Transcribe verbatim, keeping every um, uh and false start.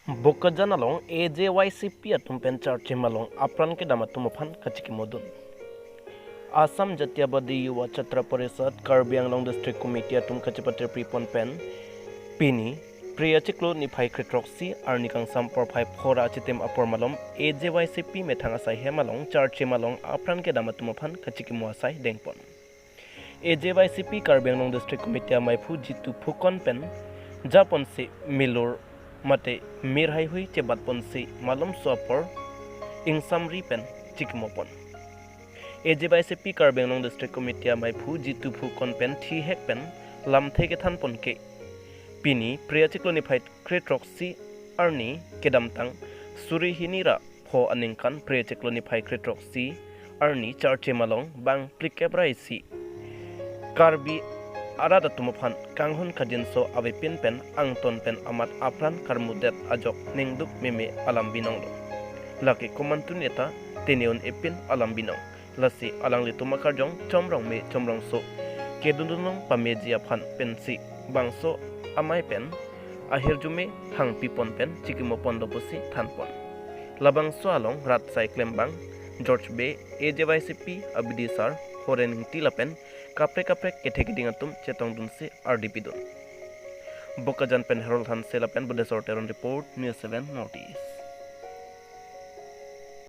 Bokajan along A J Y C P atum pen charchim along apran kedam atum aphan kachikimodun. Assam Jatiyatabadi Yuva Chhatra Parishad Karbi Anglong District Committee atum kachipatir pripon pen pini Phre achiklo niphai kre throksi arni kangsam porphai phora achitim apor malom A J Y C P methang asai hem along charchim along apran kedam atum aphan kachikimo asai dengpon. A J Y C P Karbi Anglong District Committee amaiphu Jitu Phukan pen japonsi milur mate mir haihui chebatponsi malomso apor ingsamri pen chikimopon. A J Y C P Karbi Anglong District Committee amaiphu Jitu Phukan pen thihek pen lamthe kethanpon ke pini Phre achiklo niphai kre throksi arni kedamtang suri hini ra pho aningkan Phre achiklo niphai kre throksi arni charchim along bang phlikep ra isi Karbi arat atum aphan kanghon kajinso avepin pen angton pen amat apran karmudet ajok ningduk meme alam binonglo. Lake komantu neta tene un-epin alam binong. Lasi alanglitum akarjong chomrong me chomrongso kedundunlong pameji aphan pensi bangso amei pen ahirjume hangpipon pen chikimopon do pusi thanpon. Labangso along rat sai klembang George Bey, A J Y C P abidisar Horen Ingti lapen kaprek kaprek kethe keding atum chetongdunsi ardi pidun. Bokajan pen Harold Hanse lapen Budesor Teron report, News seven North East.